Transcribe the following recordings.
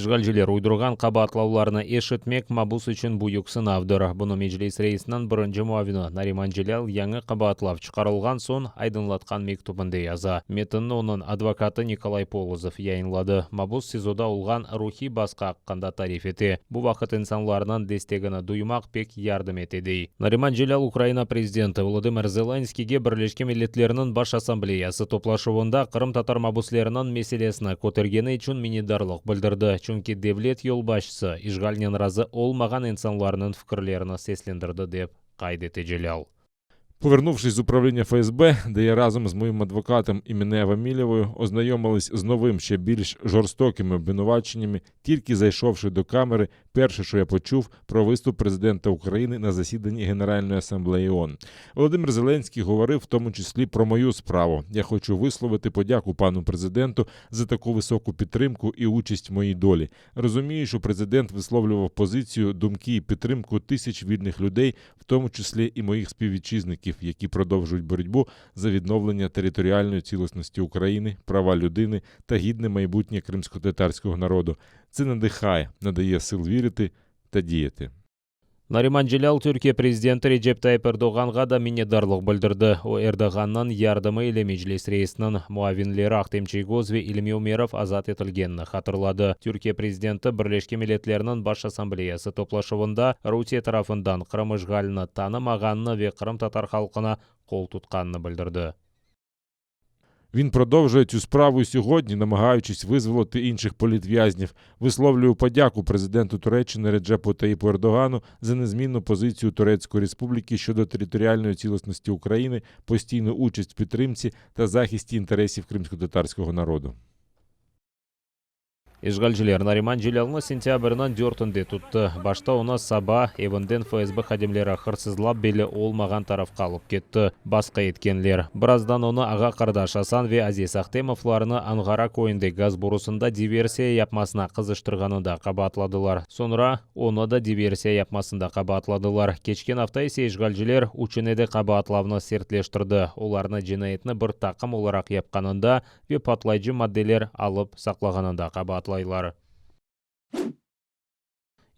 İşğalciler uydurğan qabaatlavlarnı eşitmek mabus içün büyük sınavdır. Bunı Meclis reisiniñ birinci muavini Nariman Celâl yañı qabaatlav çıqarılğan soñ aydınlatqan mektübinde yaza. Metinni onıñ advokatı Nikolay Polozov yayınladı. Mabus SİZOda olğan ruhiy basqı aqqında tarif ete. Bu vaqıt insanlarnıñ destegini duymaq pek yardım ete, dey. Nariman Celâl Ukraina prezidenti Volodımır Zelenskiyge Birleşken Milletlerniñ Baş Assambleyası toplaşuvında qırımtatar mabusleriniñ meselesini kötergeni içün minnetdarlıq bildirdi, çünki devlet yolbaşçısı işğalnen razı olmağan insanlarnıñ fikirlerini seslendirdi, dep qayd ete Celâl. Повернувшись з управління ФСБ, де я разом з моїм адвокатом Іміне Вамілєвою ознайомились з новим ще більш жорстокими обвинуваченнями, тільки зайшовши до камери, перше, що я почув про виступ президента України на засіданні Генеральної асамблеї ООН. Володимир Зеленський говорив в тому числі про мою справу. Я хочу висловити подяку пану президенту за таку високу підтримку і участь в моїй долі. Розумію, що президент висловлював позицію, думки і підтримку тисяч вільних людей, в тому числі і моїх співвітчизників, які продовжують боротьбу за відновлення територіальної цілісності України, права людини та гідне майбутнє кримськотатарського народу. Це надихає, надає сил вірити та діяти. Nariman Celâl Türkiye prezidenti Recep Tayyip Erdoğanğa da minnetdarlıq bildirdi. O, Erdoğannıñ yardımı ile Meclis reisiniñ muavinleri Ahtem Çiygoz ve İlmi Umerov azat etilgenini hatırladı. Türkiye prezidenti Birleşken Milletlerniñ Baş Assambleyası toplaşuvında Rusiye tarafından Qırım işğalini tanımağanını ve qırımtatar halqına qol tutqanını bildirdi. Він продовжує цю справу і сьогодні, намагаючись визволити інших політв'язнів. Висловлюю подяку президенту Туреччини Реджепу Таїпу Ердогану за незмінну позицію Турецької Республіки щодо територіальної цілісності України, постійну участь в підтримці та захисті інтересів кримськотатарського народу. İşğalciler Nariman Celâlnı sentâbrniñ dörtünde tuttı. Başta onı saba evinden FSB hadimleri hırsızlap belli olmağan tarafqa alıp ketti, basqı etkenler. Birazdan onı ağa-qardaş Asan ve Aziz Ahtemovlarnı Anğara köyünde gaz borusında diversiya yapmasına qızıştırğanında qabaatladılar. Soñra onı da diversiya yapmasında qabaatladılar. Keçken afta ise işğalciler üçüne de qabaatlavnı sertleştirdi, olarnı cinayetni bir taqım olaraq yapqanında ve patlayıcı maddeler alıp saqlağanında qabaatlaylar.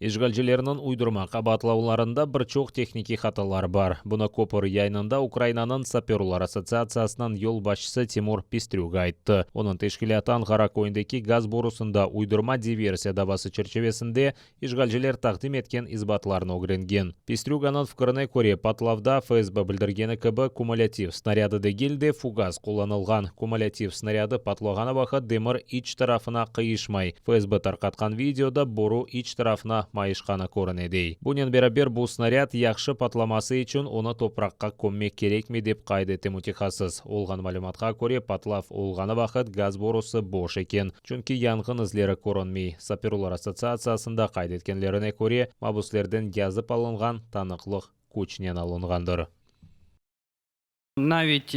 İşğalcilerniñ uydurma qabaatlavlarında bir çoq tehnikiy hatalar bar. Bunı Köpür yayınında Ukrainanıñ sapörlar assotsiatsiyasınıñ yolbaşçısı Timur Pistrüga ayttı. Onıñ teşkilâtı Anğara köyündeki gaz borusında uydurma diversiya davası çerçivesinde İşğalciler taqdim etken isbatlarnı ögrengen. Pistrüganıñ fikirine köre, patlavda, FSB bildirgeni kibi, kumulâtiv snarâdı degil de, fugas qullanılğan. Kumulâtiv snarâdı patlağanı vaqıt demir iç tarafına qıyışmay. FSB tarqatqan videoda boru iç tarafına mayışqanı körüne, dey. Bunen beraber, bu snarâd yahşı patlaması içün onı topraqqa kömmek kerekmey, dep qayd ete mütehassıs. Olğan malümatqa köre, patlav olğanı vaqıt gaz borusı boş eken, çünki yanğın izleri körünmey. Sapörlar assotsiatsiyasında qayd etkenlerine köre, mabüslerden yazıp alınğan tanıqlıq küçnen alınğandır. Навіть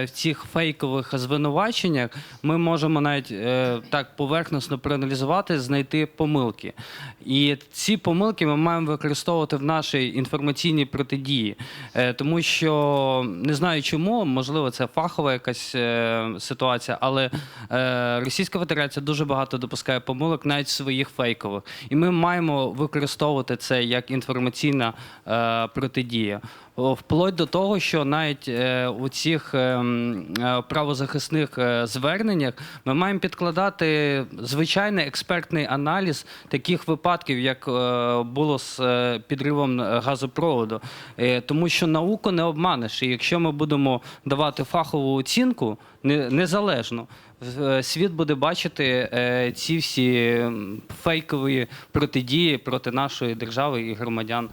в цих фейкових звинуваченнях ми можемо навіть так поверхносно проаналізувати, знайти помилки. І ці помилки ми маємо використовувати в нашій інформаційній протидії. Тому що не знаю чому, можливо, це фахова якась ситуація, але Російська Федерація дуже багато допускає помилок навіть своїх фейкових. І ми маємо використовувати це як інформаційна протидія. Вплоть до того, що навіть у цих правозахисних зверненнях ми маємо підкладати звичайний експертний аналіз таких випадків, як було з підривом газопроводу. Тому що науку не обманеш. І якщо ми будемо давати фахову оцінку незалежно, світ буде бачити ці всі фейкові протидії проти нашої держави і громадян.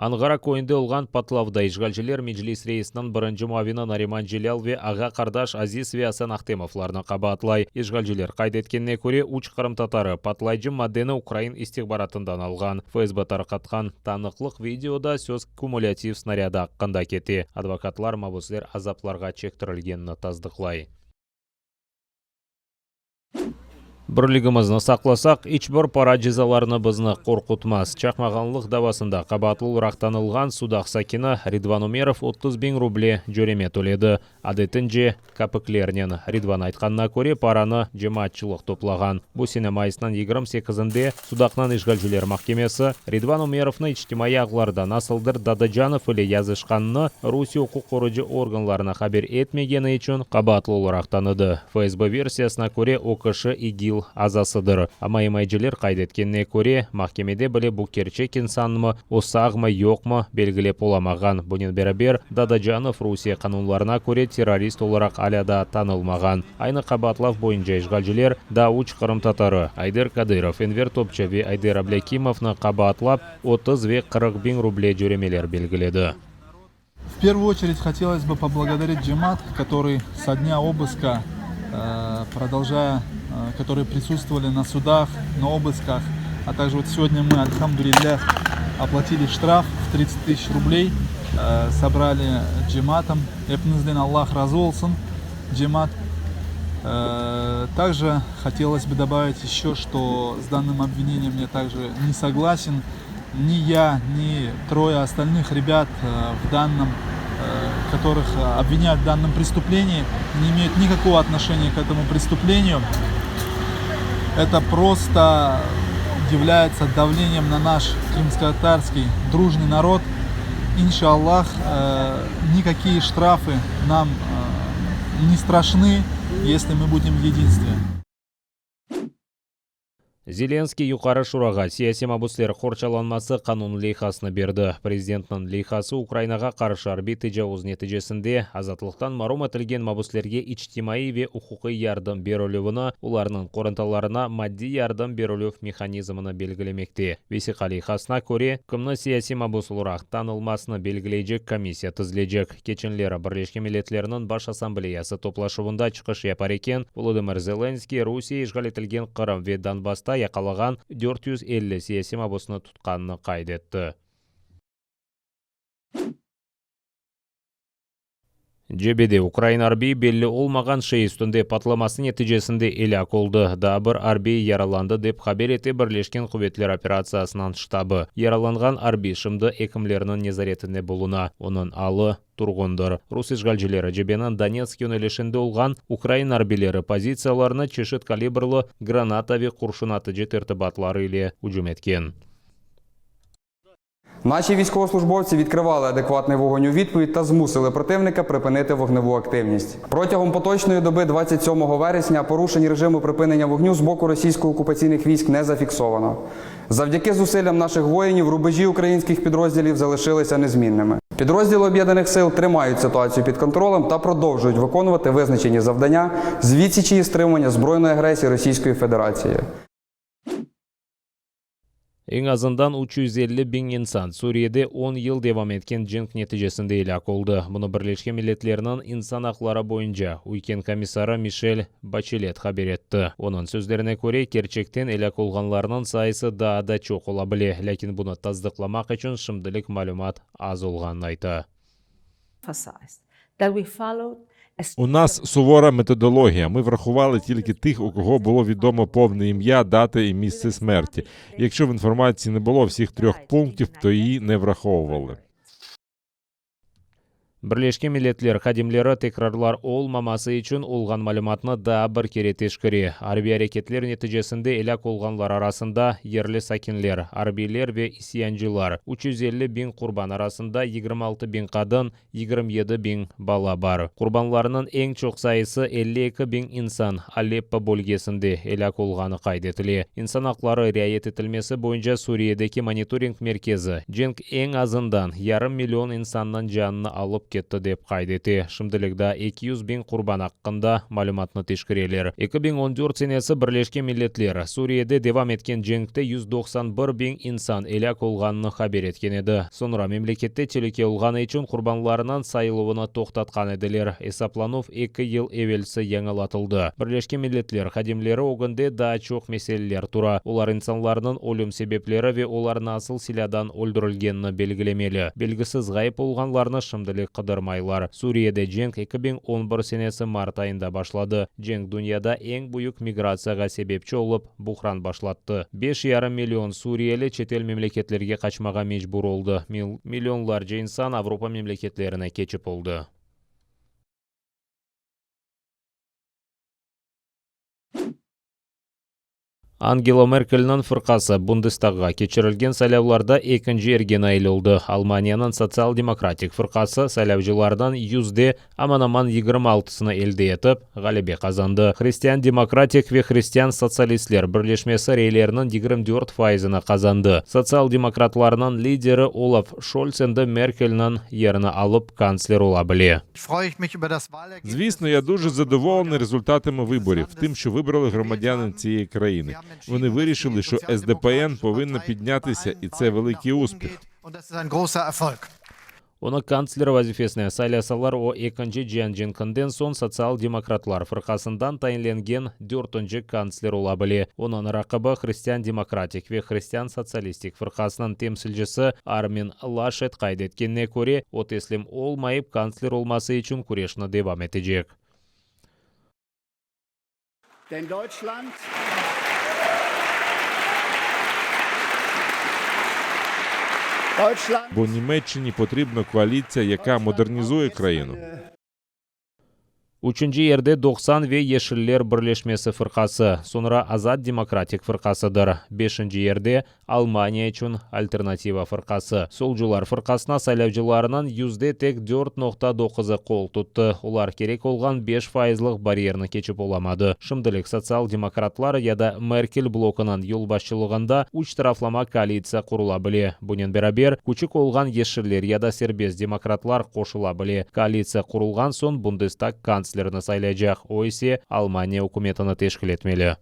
Anğara köyünde olğan patlavda işğalciler Meclis reisiniñ birinci muavini Nariman Celâl ve ağa-qardaş Aziz ve Asan Ahtemovlarnı qabaatlay. İşğalciler qayd etkenine köre, üç qırımtatarı patlayıcı maddeni ukrain istihbaratından alğan. FSB tarqatqan tanıqlıq videoda söz kumulâtiv snarâdı aqqında kete. Advokatlar mabüsler azaplarğa çektirilgenini tasdıqlay. Birligimizni saqlasaq, iç bir para cezalarını bizni qorqutmaz. Çaqmağanlıq davasında qabaatlı olaraq tanılğan Sudaq sakini Ridvan Umerov 30 biñ ruble cöreme töledi. Adetince, kapiklernen. Ridvan aytqanına köre, paranı cemaatçılıq toplağan. Bu sene mayısnıñ 28-inde Sudaqnıñ işğalciler mahkemesi Ridvan Umerovnı içtimaiy ağlarda nasıldır Dadacanov ile yazışqanını Rusiye uquq qoruyıcı organlarına haber etmegeni içün qabaatlı olaraq tanıdı. FSB versiyasına köre, o kişi İGİL azasıdır. Amma imayeciler qayd etkenine köre, mahkemede bile bu kerçek insanmı, o sağmı, yoqmı belgilep olamağan. Bunen beraber, Dadacanov Rusiye qanunlarına köre terrorist olaraq alâ daa tanılmağan. Aynı qabaatlav boyunca işğalciler daa üç qırımtatarı, Ayder Kadırov, Enver Topçı ve Ayder Ablâkimovnı qabaatlap, 30 ve 40 biñ ruble cöremeler belgiledi. В первую очередь хотелось бы поблагодарить cemaat, который со дня обыска, продолжая, которые присутствовали на судах, на обысках, а также вот сегодня мы, альхамдулиллях, оплатили штраф в 30 тысяч рублей, собрали cemaatом. Epiñizden Allah razı olsun, cemaat. Также хотелось бы добавить еще, что с данным обвинением я также не согласен. Ни я, ни трое остальных ребят, в данном, которых обвиняют в данном преступлении, не имеют никакого отношения к этому преступлению. Это просто является давлением на наш крымско-татарский дружный народ. Иншаллах, никакие штрафы нам не страшны, если мы будем в единстве. Zelenskiy Yuqarı Şurağa siyasiy mabüsler qorçalanması qanun leyhasını berdi. Prezidentniñ leyhası Ukrainağa qarşı arbiy tecavuz neticesinde azatlıqtan marum etilgen mabüslerge içtimaiy ve uquqiy yardım berilüvini, olarnıñ qorantalarına maddiy yardım berilüv mehanizmini belgilemekte. Vesiqa leyhasına köre, kimni siyasiy mabüs olaraq tanılmasını belgileycek komissiya tizilecek. Keçenleri Birleşken Milletlerniñ Baş Assambleyası toplaşuvında çıqış yapar eken, Volodımır Zelenskiy Rusiye işğal etilgen Qırım ve Donbasta yaqalağan 450 siyasiy mabüsni tutqanını qayd etti. Cebede ukrain arbiy belli olmağan şey üstünde patlaması neticesinde elâk oldı. Daa bir arbiy yaralandı, dep haber ete Birleşken quvetler operatsiyasınıñ ştabı. Yaralanğan arbiy şimdi ekimlerniñ nezaretinde buluna. Onıñ alı turğundır. Rus işğalcileri cebeniñ Donetsk yönelişinde olğan ukrain arbiyleri pozitsiyalarına çeşit kalibrli granata ve qurşun atıcı tertibatları ile ücüm etken. Наші військовослужбовці відкривали адекватний вогонь у відповідь та змусили противника припинити вогневу активність. Протягом поточної доби 27 вересня порушень режиму припинення вогню з боку російсько-окупаційних військ не зафіксовано. Завдяки зусиллям наших воїнів рубежі українських підрозділів залишилися незмінними. Підрозділи об'єднаних сил тримають ситуацію під контролем та продовжують виконувати визначені завдання з відсічі і стримування збройної агресії Російської Федерації. Eñ azından 350 biñ insan Suriyede 10 yıl devam etken cenk neticesinde elâk oldı. Bunı Birleşken Milletlerniñ insan aqları boyunca üyken komissarı Mişel Baçelet haber etti. Onıñ sözlerine köre, kerçekten elâk olğanlarnıñ sayısı daa da çoq ola bile, lâkin bunı tasdıqlamaq içün şimdilik malümat az olğanını ayta. That we followed a У нас сувора методологія. Ми врахували тільки тих, у кого було відомо повне ім'я, дата і місце смерті. Якщо в інформації не було всіх трьох пунктів, то її не враховували. Birleşken Milletler hadimleri tekrarlar olmaması içün olğan malümatnı daa bir kere teşkere. Arbiy areketler neticesinde elâk olğanlar arasında yerli sakinler, arbiyler ve isyancılar. 350 biñ qurban arasında 26 biñ qadın, 27 biñ bala bar. Qurbanlarnıñ eñ çoq sayısı 52 biñ insan Aleppo bölgesinde elâk olğanı qayd etile. İnsan aqları riayet etilmesi boyunca Suriyedeki monitoring merkezi cenk eñ azından yarım million insannıñ canını alıp ketti dep qayd ete. Şimdilik daa 200 biñ qurban aqqında malümatnı teşkereler. 2014 senesi Birleşken Milletler Suriyede devam etken cenkte 191 biñ insan elâk olğanını haber etken edi. Soñra memlekette telüke olğanı içün qurbanlarnıñ sayıluvını toqtatqan ediler. Esaplanuv 2 yıl evelsi yañılatıldı. Birleşken Milletler hadimleri ögünde daa çoq meseleler tura. Olar insanlarnıñ ölüm sebepleri ve olar nasıl silâdan öldürilgenini belgilemeli. Belgisiz ğayıp olğanlarnı şimdilik. qıdırmaylar. Suriyede cenk 2011 senesi mart ayında başladı. Cenk dünyada eñ büyük migratsiyağa sebepçi olıp, buhran başlattı. 5,5 million suriyeli çetel memleketlerge qaçmağa mecbur oldı. Millionlarca insan Avropa memleketlerine keçip oldı. Angela Merkelniñ fırqası Bundestagğa keçirilgen saylavlarda ekinci yerge nail oldı. Almaniyanıñ Sotsial-demokratik fırqası saylavcılardan yüzde aman-aman 26-sını elde etip, ğalebe qazandı. Hristian-demokratik ve hristian-sotsialistler birleşmesi reylerniñ 24 faizini qazandı. Sotsial-demokratlarnıñ lideri Olaf Şolts endi Merkelniñ yerini alıp kantsler ola bile. Звісно, я дуже задоволений результатами виборів, тим, що вибрали громадяни цієї країни. Вони вирішили, що СДПН повинна піднятися, і це великий успіх. Onı kantsler vazifesine saylasalar, o Ekinci cian cenkinden soñ Sotsial-demokratlar fırqasından tayinlengen dörtünci kantsler ola bile. Onıñ raqibi Hristian-demokratik ve Hristian-sotsialistik fırqasınıñ temsilcisi Armin Laşet qayd etkenine köre, o teslim olmayıp, kantsler olması içün küreşni devam etecek. Denn Deutschland Deutschland Бо Німеччині потрібна коаліція, яка модернізує країну. Üçünci yerde 90 ve Yeşiller birleşmesi fırqası, soñra Azat demokratik fırqasıdır. Beşinci yerde Almaniya içün Alternativa fırqası. Solcular fırqasına saylavcılarnıñ yüzde tek 4.9-ı qol tuttı. Olar kerek olğan 5 faizlik baryerni keçip olamadı. Şimdilik sotsial-demokratlar ya da Merkel blokunıñ yolbaşçılığında üç taraflama koalitsiya qurula bile. Bunen beraber, küçük olğan Yeşiller ya da serbest demokratlar qoşula bile. Koalitsiya qurulğan soñ Bundestag kantslerini saylaycaq, o ise Almaniya ükümetini teşkil etmeli.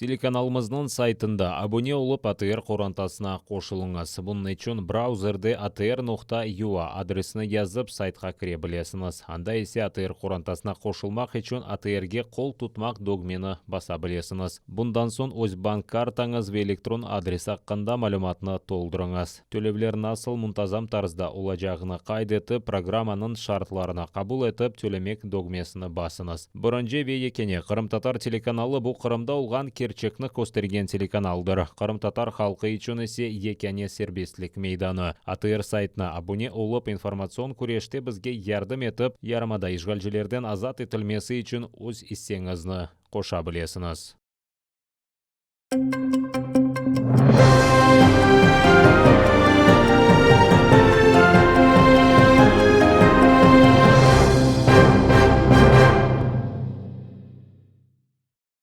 Telekanalımıznıñ saytında abune olıp ATR qorantasına qoşulıñız. Bunıñ içün brauzerde atr.ua adresini yazıp saytqa kire bilesiñiz. Anda ise ATR qorantasına qoşulmaq içün ATRge qol tutmaq dögmeni basa bilesiñiz. Bundan soñ öz bank kartañız ve elektron adresi aqqında malümatnı toldurıñız. Tölevler nasıl muntazam tarzda olacağını qayd etip, programmanıñ şartlarını qabul etip, tölemek dögmesini basıñız. Birinci ve yekâne qırımtatar telekanalı bu Qırımda olğan kerçekni köstergen telekanaldır. Qırımtatar halqı içün ise yekâne serbestlik meydanı. ATR saytına abune olıp, informatsion küreşte bizge yardım etip, yarımada işğalcilerden azat etilmesi içün öz isseñizni qoşa bilesiñiz.